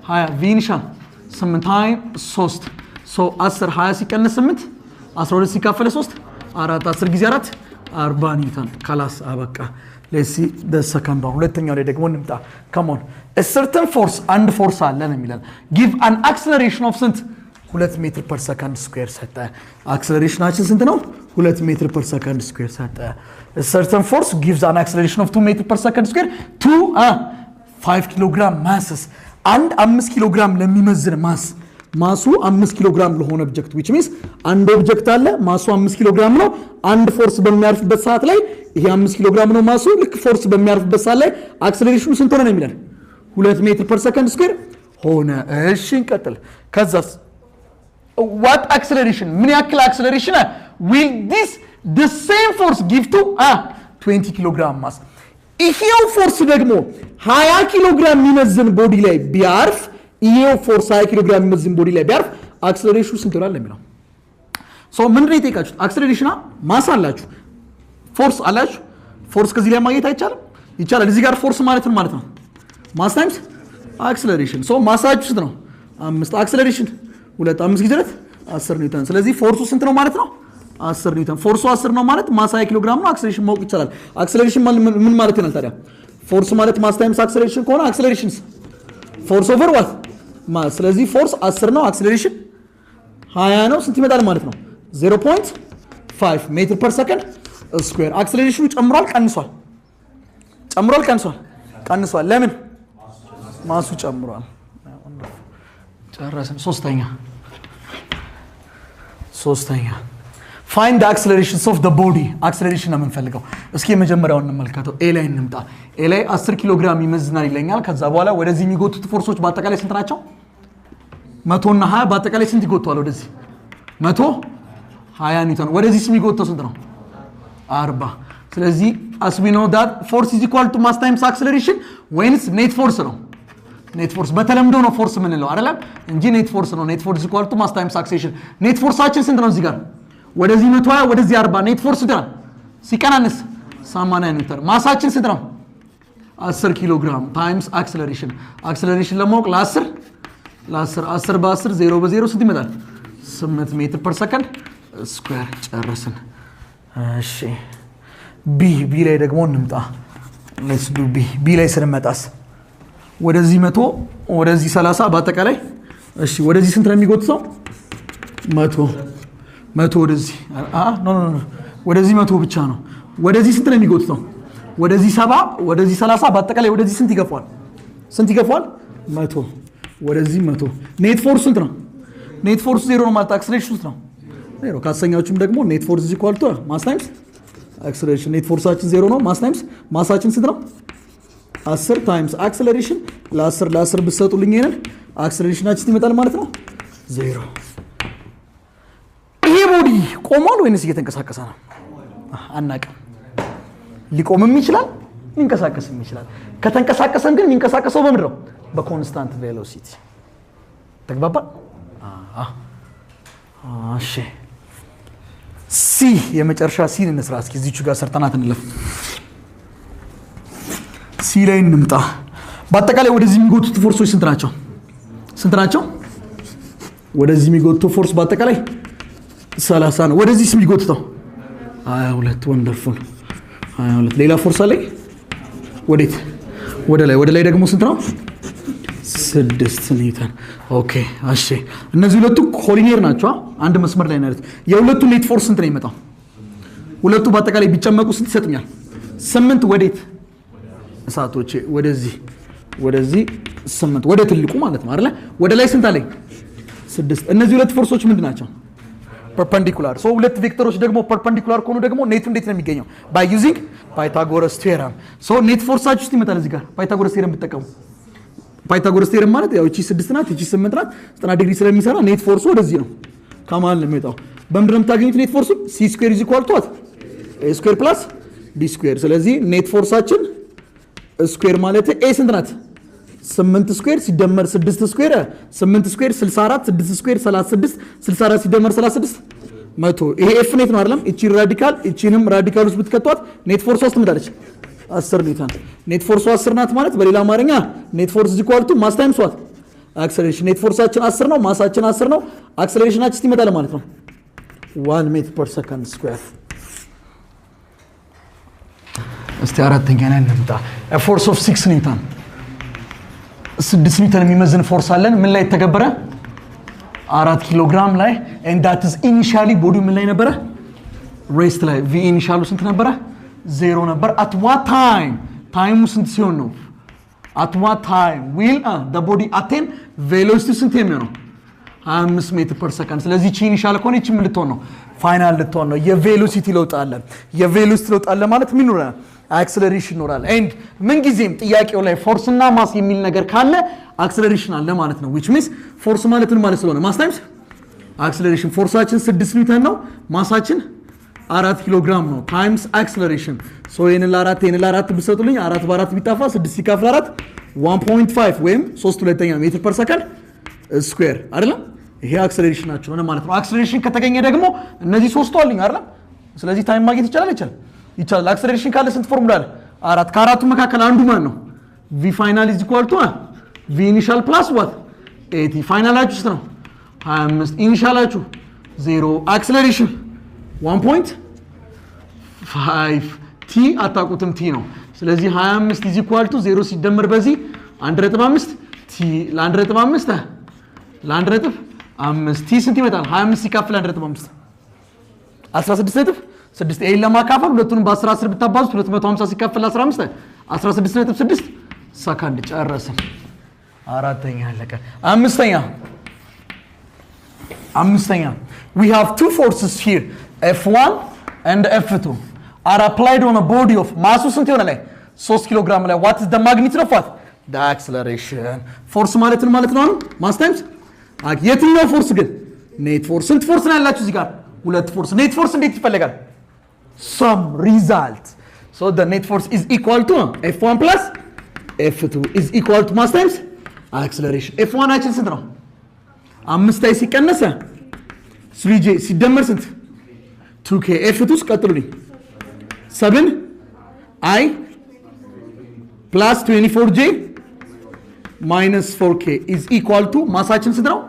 A: 20፣ V initial 8፣ time 3። So 10 20 ሲቀነስ 8 12፣ ሲካፈል 3 4፣ 10 ጊዜ 4 40 ኒውተን። خلاص፣ አበቃ። Let's see the second one። ሁለተኛው ላይ ደግሞ እንምጣ። Come on, certain force፣ አንድ force አለ ነው የሚለን፣ give an acceleration of ስንት? 2 meter per second square ሰጠ። Acceleration ኣችን ስንት ነው? 2 meter per second square ሰጠ። Certain force gives an acceleration of 2 meter per second square to 5 kilogram masses። አንድ 5 ኪሎ ግራም ለሚመዝን mass፣ mass ኡ 5 ኪሎ ግራም ለሆነ object፣ which means አንድ object አለ፣ mass ኡ 5 ኪሎ ግራም ነው። አንድ force በሚያርፍበት ሰዓት ላይ ይሄ 5 ኪሎ ግራም ነው mass ኡ። ልክ force በሚያርፍበት ሰዓት ላይ acceleration ኑ ስንት ሆነ ነው የሚለን? 2 meter per second square ሆነ። እሺ፣ እንቀጥል። ከዛስ what acceleration፣ ምን ያክል acceleration will this the same force give to 20 kilogram mass? ይሄው force ደግሞ 20 ኪሎ ግራም የሚመዝን body ላይ ቢያርፍ፣ ይሄው force 20 ኪሎ ግራም የሚመዝን body ላይ ቢያርፍ acceleration ኑ ስንት ይሆናል የሚለው። So ምንድን ነው የጠየቃችሁት? Acceleration፣ mass አላችሁ፣ force አላችሁ። Force ከዚህ ላይ ማግኘት አይቻልም? ይቻላል። እዚህ ጋር force ማለት ምን ማለት ነው? Mass times acceleration። So mass ኣችሁ ስንት ነው? አምስት። Acceleration ሁለት። አምስት ጊዜ ሁለት 10 ኒውተን። ስለዚህ force ኡ ስንት ነው ማለት ነው? 10 ኒውተን። Force ኡ 10 ነው ማለት mass 20 ኪሎ ግራም ነው። Acceleration ማወቅ ይቻላል። Acceleration ምን ማለት ይሆናል ታዲያ? Force ማለት mass times acceleration ከሆነ acceleration ስ force over what? Mass። ስለዚህ force 10 ነው፣ acceleration 20 ነው። ስንት ይመጣል ማለት ነው? 0.5 meter per second square። Acceleration ኑ ጨምሯል ቀንሷል? ጨምሯል ቀንሷል? ቀንሷል። ለምን? Mass ኡ ጨምሯል። ጨረስን። ሶስተኛ find accelerations of the body። Acceleration ነው የምንፈልገው። እስኪ የመጀመሪያውን እንመልከተው። A ላይ እንምጣ። A ላይ 10 ኪሎ ግራም ይመዝናል ይለኛል። ከዛ በኋላ ወደዚህ የሚጎቱት force ኦች በአጠቃላይ ስንት ናቸው? 100 እና 20 በአጠቃላይ ስንት ይጎተዋል? ወደዚህ 120 ኒውተን። ወደዚህ የሚጎተው ስንት ነው? 40። ስለዚህ as we know that force is equal to mass times acceleration ወይንስ net force ነው? Net force። በተለምዶ ነው force የምንለው አይደለም እንጂ net force ነው። Net force equal to mass times acceleration። Net force ኣችን ስንት ነው? እዚህ ጋር ወደዚህ 120፣ ወደዚህ 40፣ net force ስንት ነው? ሲቀናንስ 80 ኒውተን። Mass ኣችን ስንት ነው? 10 ኪሎ ግራም times acceleration። Acceleration ለማወቅ ለ10 ለ10፣ 10 በ10፣ 0 በ0 ስንት ይመጣል? 8 meter per second square። ጨረስን። እሺ፣ B ላይ ደግሞ እንምጣ። Let's do B። B ላይ ስንመጣስ ወደዚህ 100፣ ወደዚህ 30 በአጠቃላይ። እሺ፣ ወደዚህ ስንት ነው የሚጎትተው? 100፣ 100 ወደዚህ። No, no, no፣ ወደዚህ 100 ብቻ ነው። ወደዚህ ስንት ነው የሚጎትተው? ወደዚህ 70፣ ወደዚህ 30፣ በአጠቃላይ ወደዚህ ስንት ይገፋዋል? ስንት ይገፋዋል? 100፣ ወደዚህ 100። Net force ስንት ነው? Net force ዜሮ ነው ማለት acceleration ስንት ነው? ዜሮ። ካሰኛችሁም ደግሞ net force is equal to mass times acceleration። Net force ኣችን ዜሮ ነው። Mass times mass ኣችን ስንት ነው? 10 times acceleration። ለ10 ለ10 ብትሰጡልኝ ይሄንን acceleration ኣችን ይመጣል ማለት ነው ዜሮ። ይሄ body ቆሟል ወይንስ እየተንቀሳቀሰ ነው? አናቅም። ሊቆምም ይችላል፣ ሊንቀሳቀስም ይችላል። ከተንቀሳቀሰም ግን የሚንቀሳቀሰው በምንድን ነው? በ constant velocity። ተግባባ? እሺ፣ C፣ የመጨረሻ C ን እንስራ እስኪ። እዚቹ ጋር ሰርተናት እንለፍ። C ላይ እንምጣ። በአጠቃላይ ወደዚህ የሚጎቱት force ኦች ስንት ናቸው? ስንት ናቸው? ወደዚህ የሚጎትተው force በአጠቃላይ 30 ነው። ወደዚህ የሚጎትተው 22። Wonderful፣ 22። ሌላ force አለኝ። ወዴት? ወደ ላይ። ወደ ላይ ደግሞ ስንት ነው? 6 ኒውተን። Okay፣ እሺ። እነዚህ ሁለቱ collinear ናቸው። አንድ መስመር ላይ ነው ያሉት። የሁለቱ net force ስንት ነው የሚመጣው? ሁለቱ በአጠቃላይ ቢጨመቁ ስንት ይሰጡኛል? 8። ወዴት? እሳቶቼ፣ ወደዚህ፣ ወደዚህ 8፣ ወደ ትልቁ ማለት ነው አይደለ? ወደ ላይ ስንት አለኝ? 6። እነዚህ ሁለት force ኦች ምንድን ናቸው? Perpendicular። So ሁለት vector ኦች ደግሞ perpendicular ከሆኑ ደግሞ net ኡ እንዴት ነው የሚገኘው? By using Pythagoras theorem። So net force ኣችሁ ውስጥ ይመጣል እዚህ ጋር Pythagoras theorem ብትጠቀሙ። Pythagoras theorem ማለት ያው እቺ 6 ናት፣ እቺ 8 ናት። 90 ዲግሪ ስለሚሰራ net force ኡ ወደዚህ ነው ከመሀል ነው የሚወጣው። በምንድን ነው የምታገኙት net force ኡ? C square is equal to what? A square plus B square። ስለዚህ net force ኣችን square ማለት A ስንት ናት? 8 square ሲደመር 6 square። 8 square 64፣ 6 square 36፣ 64 ሲደመር 36 100። ይሄ F net ነው አይደለም? እቺ radical እቺንም radical ውስጥ ብትከቷት net force ዋ ትመጣለች 10 ኒውተን። Net force ዋ 10 ናት ማለት በሌላ አማርኛ net force is equal to mass times what? Acceleration። Net force ኣችን 10 ነው፣ mass ኣችን 10 ነው። Acceleration ኣችን ይመጣል ማለት ነው 1 meter per second square። እስቲ አራተኛ ላይ እንምጣ። Force of 6 ኒውተን፣ 6 ኒውተን የሚመዝን force አለን። ምን ላይ የተገበረ? 4 ኪሎ ግራም ላይ። And that is initially body ው ምን ላይ ነበረ? Rest ላይ። V initial ኡ ስንት ነበረ? ዜሮ ነበር። At what time፣ time ኡ ስንት ሲሆን ነው? At what time will the body attain velocity ስንት የሚሆነው? 25 meter per second። ስለዚህ ቺ initial ከሆነ ይቺ ምን ልትሆን ነው? Final ልትሆን ነው። የ velocity ለውጥ አለ። የ velocity ለውጥ አለ ማለት ምን ይኖራል? Acceleration ይኖራል። And ምንጊዜም ጥያቄው ላይ force እና mass የሚል ነገር ካለ acceleration አለ ማለት ነው። Which means force ማለት ምን ማለት ስለሆነ mass times acceleration። Force ኣችን 6 ኒውተን ነው። Mass ኣችን 4 ኪሎ ግራም ነው። Times acceleration። So ይህንን ለአራት፣ ይህንን ለአራት ብሰጡልኝ አራት በአራት ቢጣፋ 6 ሲካፍል 4 1.5 ወይም 3/2 meter per second square አይደለም? ይሄ acceleration ኣችን ሆነ ማለት ነው። Acceleration ከተገኘ ደግሞ እነዚህ ሶስቱ አሉኝ አይደለም? ስለዚህ time ማግኘት ይቻላል፣ ይቻላል፣ ይቻላል። Acceleration ካለ ስንት ፎርሙላ አለ? አራት። ከአራቱ መካከል አንዱ ማን ነው? V final is equal to V initial plus what? At። Final ኣችሁ ስንት ነው? 25። Initial ኣችሁ 0። Acceleration 1.5። T አታውቁትም፣ T ነው። ስለዚህ 25 is equal to 0 ሲደመር በዚህ 1.5 T፣ ለ1.5 ለ1.5 T ስንት ይመጣል? 25 ሲካፈል 1.5 16.6። ይሄን ለማካፈል ሁለቱንም በ10 10 ብታባዙት 250 ሲካፈል 15 16.6 ሰከንድ። ጨረስን። አራተኛ አለቀ። አምስተኛ፣ አምስተኛ፣ we have two forces here, F1 and F2 are applied on a body of mass ኡ ስንት የሆነ ላይ? 3 ኪሎ ግራም ላይ። What is the magnitude of what? The acceleration። Force ማለት ምን ማለት ነው? አሁን mass times የትኛው force ግን? Net force። ስንት force ነው ያላችሁ እዚህ ጋር? ሁለት force። Net force እንዴት ይፈለጋል? Sum result። So the net force is equal to F1 plus F2 is equal to mass times acceleration። F1 ኣችን ስንት ነው? 5 i ሲቀነሰ 3 j ሲደመር ስንት? 2 k። F2 ውስጥ ቀጥሉልኝ፣ 7 i plus 24 j minus 4 k is equal to mass ኣችን ስንት ነው?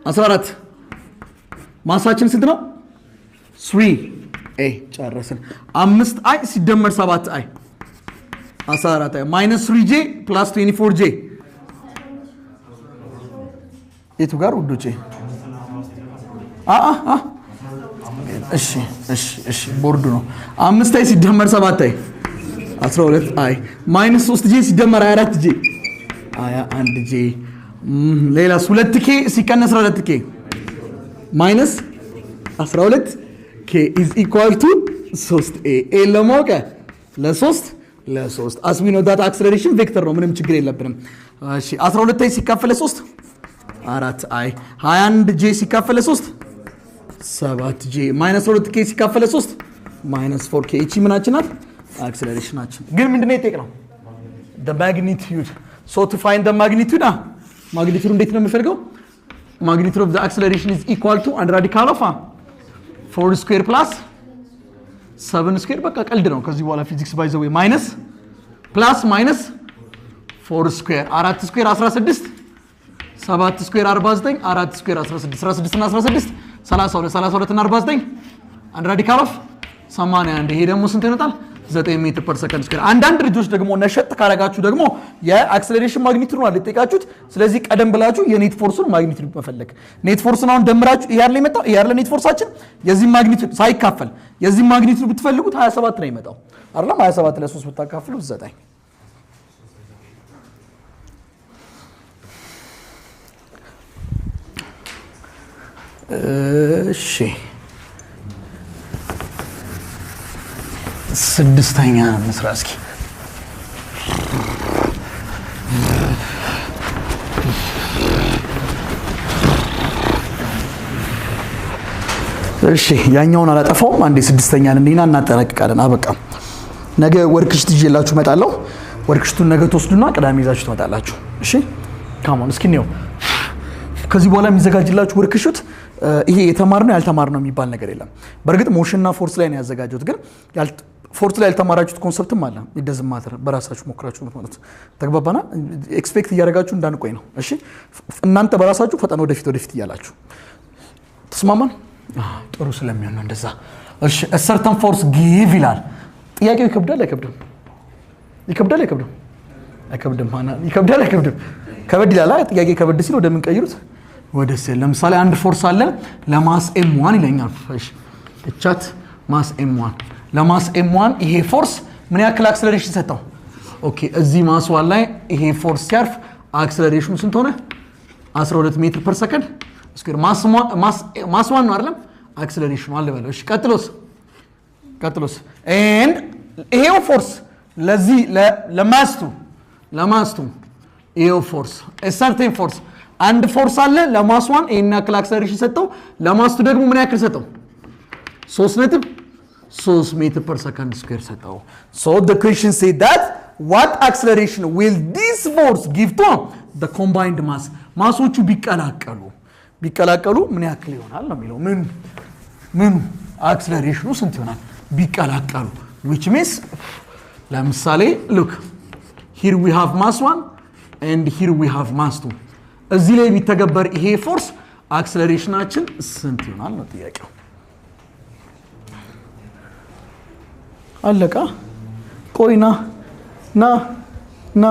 A: 14። Mass ኣችን ስንት ነው? 3 a። ጨረስን። 5 i ሲደመር 7 i 14 i minus 3 j plus 24 j የቱ ጋር ውዶቼ? አ አ እሺ እሺ እሺ ቦርዱ ነው። 5 i ሲደመር 7 i 12 i minus 3 j ሲደመር 24 j 21 j ሌላስ 2 k ሲቀነስ 12 k minus 12 k is equal to 3 a። a ለማወቅ ለሶስት ለሶስት as we know that acceleration vector ነው፣ ምንም ችግር የለብንም። እሺ 12 i ሲካፈል 3 4 i፣ 21 j ሲካፈል 3 7 j minus 2 k ሲካፈል 3 minus 4 k። እቺ ምናችን ናት? Acceleration ኣችን። ግን ምንድነው የጠየቅነው? The magnitude. So to find the magnitude, magnitude እንዴት ነው የምፈልገው? Magnitude of the acceleration is equal to under radical of 4 square plus 7 square። በቃ ቀልድ ነው ከዚህ በኋላ ፊዚክስ by the way። Minus plus minus 4 square፣ 4 square 16፣ 7 square 49፣ 4 square 16፣ 16 እና 16 32፣ 32 እና 49 under radical of 81። ይሄ ደግሞ ስንት ይመጣል? 9 meter per second square። አንዳንድ ልጆች ደግሞ ነሸጥ ካረጋችሁ ደግሞ የ acceleration magnitude ነው አይደል የጠየቃችሁት? ስለዚህ ቀደም ብላችሁ የ net force ኡን magnitude መፈለግ። Net force ን አሁን ደምራችሁ ይሄ አይደል የመጣው? ይሄ አይደል net force ኣችን? የዚህ magnitude ሳይካፈል የዚህ magnitude ብትፈልጉት 27 ነው የመጣው አይደለም? 27 ለ3 ብታካፍሉት 9። እሺ ስድስተኛ እንስራ እስኪ። እሺ ያኛውን አላጠፋውም። አንዴ ስድስተኛን እንዲና እናጠናቅቃለን። አበቃ። ነገ worksheet ይዤላችሁ እመጣለሁ። Worksheet ኡን ነገ ትወስዱና ቅዳሜ ይዛችሁ ትመጣላችሁ። እሺ come on እስኪ እንየው። ከዚህ በኋላ የሚዘጋጅላችሁ worksheet ይሄ የተማርነው ያልተማርነው የሚባል ነገር የለም። በእርግጥ motion ና force ላይ ነው ያዘጋጀሁት፣ ግን force ላይ ያልተማራችሁት concept ም አለ። It doesn't matter፣ በራሳችሁ ሞክራችሁ ማለት ተግባባና expect እያደረጋችሁ እንዳንቆይ ነው። እሺ እናንተ በራሳችሁ ፈጠን ወደፊት ወደፊት እያላችሁ ተስማማን። ጥሩ ስለሚሆን ነው እንደዛ። እሺ certain force give ይላል። ጥያቄው ይከብዳል አይከብድም? ይከብዳል አይከብድም? አይከብድም። ማና ይከብዳል አይከብድም? ከበድ ይላል። ጥያቄ ከበድ ሲል ወደ ምን ቀይሩት? ወደ ሴል። ለምሳሌ አንድ force አለ ለ mass m one ይለኛል። እሺ እቻት mass m one፣ ለ mass m one ይሄ force ምን ያክል acceleration ሰጠው? Okay እዚህ mass one ላይ ይሄ force ሲያርፍ acceleration ኑ ስንት ሆነ? 12 meter per second square። Mass one ነው አይደለም? Acceleration ኑ አለ በለው። እሺ ቀጥሎስ ቀጥሎስ and ይሄው force ለዚህ ለማስቱ ለማስቱ ይሄው force certain force፣ አንድ force አለ ለ mass one ይሄን ያክል acceleration ሰጠው። ለ mass two ደግሞ ምን ያክል ሰጠው? 3.3 meter per second square ሰጠው። So the question say that what acceleration will this force give to the combined mass? Mass ኦቹ ቢቀላቀሉ ምን ያክል ይሆናል ነው የሚለው። ምኑ acceleration ኑ ስንት ይሆናል ቢቀላቀሉ? Which means ለምሳሌ look, here we have mass 1 and here we have mass 2። እዚህ ላይ ቢተገበር ይሄ force acceleration ኣችን ስንት ይሆናል ነው ጥያቄው። አለቃ ቆይ ና ና ና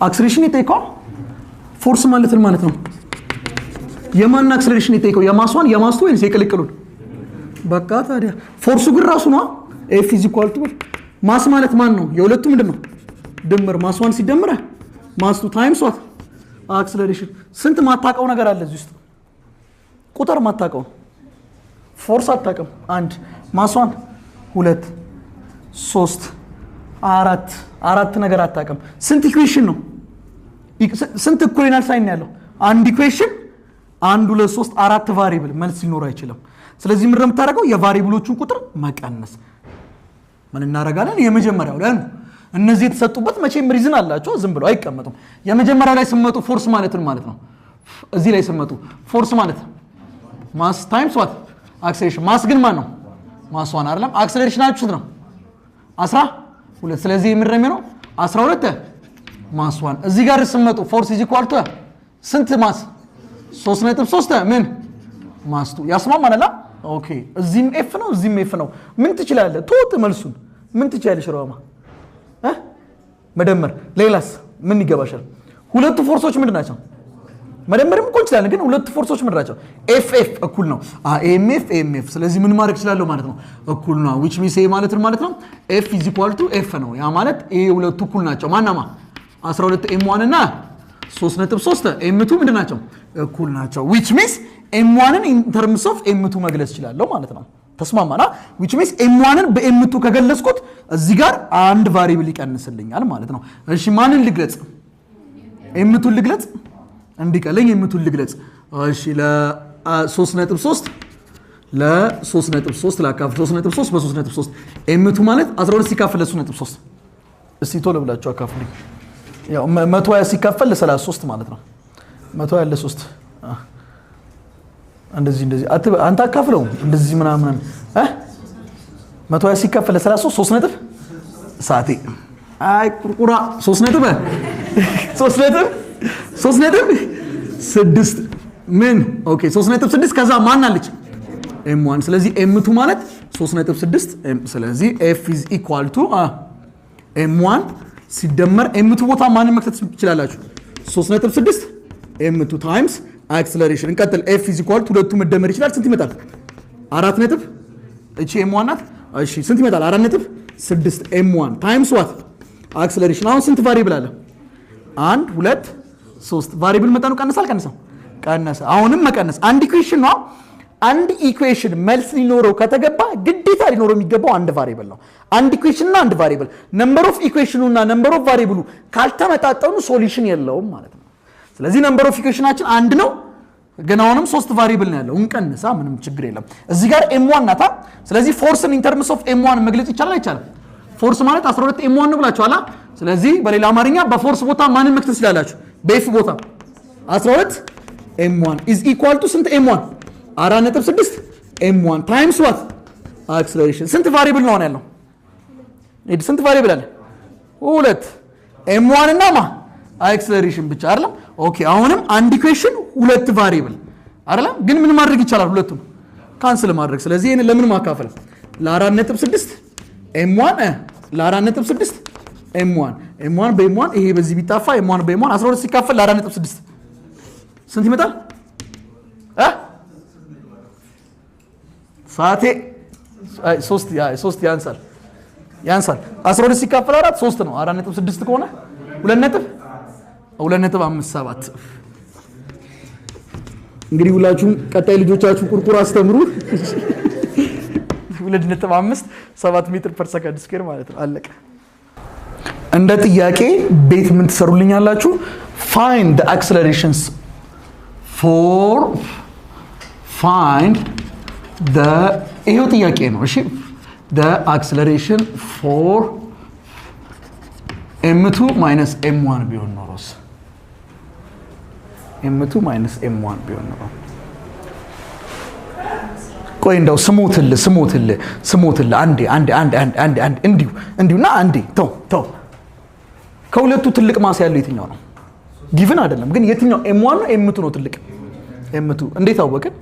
A: acceleration የጠየቀው force ማለት ምን ማለት ነው? የማን acceleration የጠየቀው? የ mass one የ mass two ወይስ የቅልቅሉን? በቃ ታዲያ force ኡ ግን ራሱ ነው። F is equal to mass ማለት ማን ነው? የሁለቱ ምንድን ነው? ድምር። Mass one ሲደምረ mass two times what? Acceleration። ስንት ማታውቀው ነገር አለ እዚህ ውስጥ? ቁጥር ማታውቀው፣ force አታውቅም። አንድ mass one፣ ሁለት፣ ሶስት፣ አራት፣ አራት ነገር አታውቅም። ስንት equation ነው? ስንት እኩል ይሆናል sign ያለው? አንድ equation፣ አንድ፣ ሁለት፣ ሶስት፣ አራት variable፣ መልስ ሊኖር አይችልም። ስለዚህ ምንድን ነው የምታደርገው? የ variable ኦቹን ቁጥር መቀነስ። ምን እናደርጋለን? የመጀመሪያው ላይ ነው እነዚህ የተሰጡበት መቼም reason አላቸው፣ ዝም ብለው አይቀመጡም። የመጀመሪያው ላይ ስመጡ force ማለት ምን ማለት ነው? እዚህ ላይ ስመጡ force ማለት mass times what? Acceleration። Mass ግን ማን ነው? Mass one አይደለም። Acceleration ኣችሁ ነው 12። ስለዚህ ምንድን ነው የሚሆነው? 12 mass one። እዚህ ጋር ስመጡ force is equal to ስንት mass? 3.3 ምን mass two። ያስማማናል? Okay እዚህም F ነው እዚህም F ነው። ምን ትችላለህ? ተወጥ መልሱን ምን ትችላለሽ ሮማ? እ መደመር። ሌላስ ምን ይገባሻል? ሁለቱ force ኦች ምንድን ናቸው? መደመርም እኮ እንችላለን፣ ግን ሁለቱ force ኦች ምንድን ናቸው? F F እኩል ነው። mF mF። ስለዚህ ምን ማድረግ እችላለሁ ማለት ነው? እኩል ነው። Which means ይሄ ማለት ነው F is equal to F ነው። ያ ማለት ይሄ ሁለቱ እኩል ናቸው። ማናማ 12 M 1 እና 3.3 M 2 ምንድን ናቸው? እኩል ናቸው። Which means M 1ን in terms of M 2 መግለጽ እችላለሁ ማለት ነው። ተስማማና? Which means M 1ን በ M 2 ከገለጽኩት እዚህ ጋር አንድ variable ይቀንስልኛል ማለት ነው። እሺ ማንን ልግለጽ? M 2 ልግለጽ፣ እንዲቀለኝ M 2 ልግለጽ። እሺ ለ3.3 ለ3.3 ላካፍል። 3.3 በ3.3 M 2 ማለት 12 ሲካፈል ለ3.3። እስቲ ቶሎ ብላችሁ አካፍሉኝ። ያው 120 ሲካፈል ለ33 ማለት ነው። 120 ለ3 እንደዚህ እንደዚህ አንተ አካፍለው እንደዚህ ምናምን 120 ሲካፈል ለ33 3 ነጥብ ሳቴ አይ ቁርቁራ 3 ነጥብ 3 ነጥብ 3 ነጥብ 6 ምን okay 3.6 ከዛ ማን አለች M 1። ስለዚህ M 2 ማለት 3.6። ስለዚህ F is equal to M 1 ሲደመር M 2 ቦታ ማንን መክተት ትችላላችሁ? 3.6 M 2 times acceleration። እንቀጥል። F is equal to ሁለቱ መደመር ይችላል። ስንት ይመጣል? 4 ነጥብ እቺ M 1 ናት። እሺ ስንት ይመጣል? 4.6 M 1 times what? Acceleration። አሁን ስንት variable አለ? 1 2 3 variable። መጠኑ ቀነሰ አልቀነሰም? ቀነሰ። አሁንም መቀነስ አንድ equation ነው። አንድ equation መልስ ሊኖረው ከተገባ ግዴታ ሊኖረው የሚገባው አንድ variable ነው። አንድ equation እና አንድ variable። Number of equation ኑ እና number of variable ኡ ካልተመጣጠኑ solution የለውም ማለት ነው። ስለዚህ number of equation ኣችን አንድ ነው፣ ግን አሁንም ሶስት variable ነው ያለው። እንቀንሳ፣ ምንም ችግር የለም። እዚህ ጋር M 1 ናታ። ስለዚህ force ን in terms of M 1 መግለጽ ይቻላል አይቻልም? Force ማለት 12 M 1 ነው ብላችኋላ። ስለዚህ በሌላ አማርኛ በ force ቦታ ማንን መክተት ትችላላችሁ? በ F ቦታ 12 M 1 is equal to ስንት M 1? 4.6 M 1 times what? Acceleration። ስንት variable ነው አሁን ያለው? ስንት variable አለ? ሁለት። M 1 እና ማ acceleration ብቻ አይደለም? Okay አሁንም አንድ equation ሁለት variable አይደለም? ግን ምን ማድረግ ይቻላል? ሁለቱም cancel ማድረግ። ስለዚህ ይሄንን ለምን ማካፈል? ለ4.6 M 1 ለ4.6 M 1 M 1 በ M 1 ይሄ በዚህ ቢጣፋ M 1 በ M 1 12 ሲካፈል ለ4.6 ስንት ይመጣል? ሰዓቴ 3 ያንሳል ያንሳል። 12 ሲካፈል 4 3 ነው። 4.6 ከሆነ 2.2.57። እንግዲህ ሁላችሁም ቀጣይ ልጆቻችሁ ቁርቁር አስተምሩ። 2.57 meter per second square ማለት ነው። አለቀ። እንደ ጥያቄ ቤት ምን ትሰሩልኛላችሁ? Find the accelerations for find the ይሄው ጥያቄ ነው። እሺ the acceleration for m2 minus m1 ቢሆን ኖሮስ? m2 minus m1 ቢሆን ኖሮ። ቆይ እንደው ስሞትልህ ስሞትልህ ስሞትልህ አንዴ አንዴ አንዴ አንዴ አንዴ አንዴ እንዲሁ እንዲሁና አንዴ ተው ተው። ከሁለቱ ትልቅ mass ያለው የትኛው ነው? Given አይደለም ግን የትኛው M 1 ነው M 2 ነው ትልቅ? M 2። እንዴት አወቅን?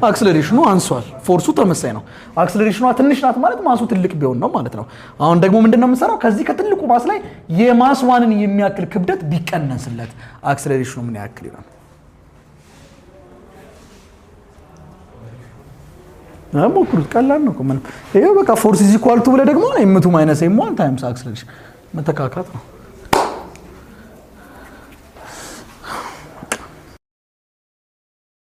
A: Acceleration ኑ አንሷል። Force ኡ ተመሳሳይ ነው። Acceleration ኗ ትንሽ ናት ማለት mass ኡ ትልቅ ቢሆን ነው ማለት ነው። አሁን ደግሞ ምንድን ነው የምንሰራው? ከዚህ ከትልቁ mass ላይ የ mass one ን የሚያክል ክብደት ቢቀነስለት acceleration ኑ ምን ያክል ይሆናል? ሞክሩት። ቀላል ነው እኮ ምንም። ይኸው በቃ force is equal to ብለህ ደግሞ M 2 minus M 1 times acceleration መተካካት ነው።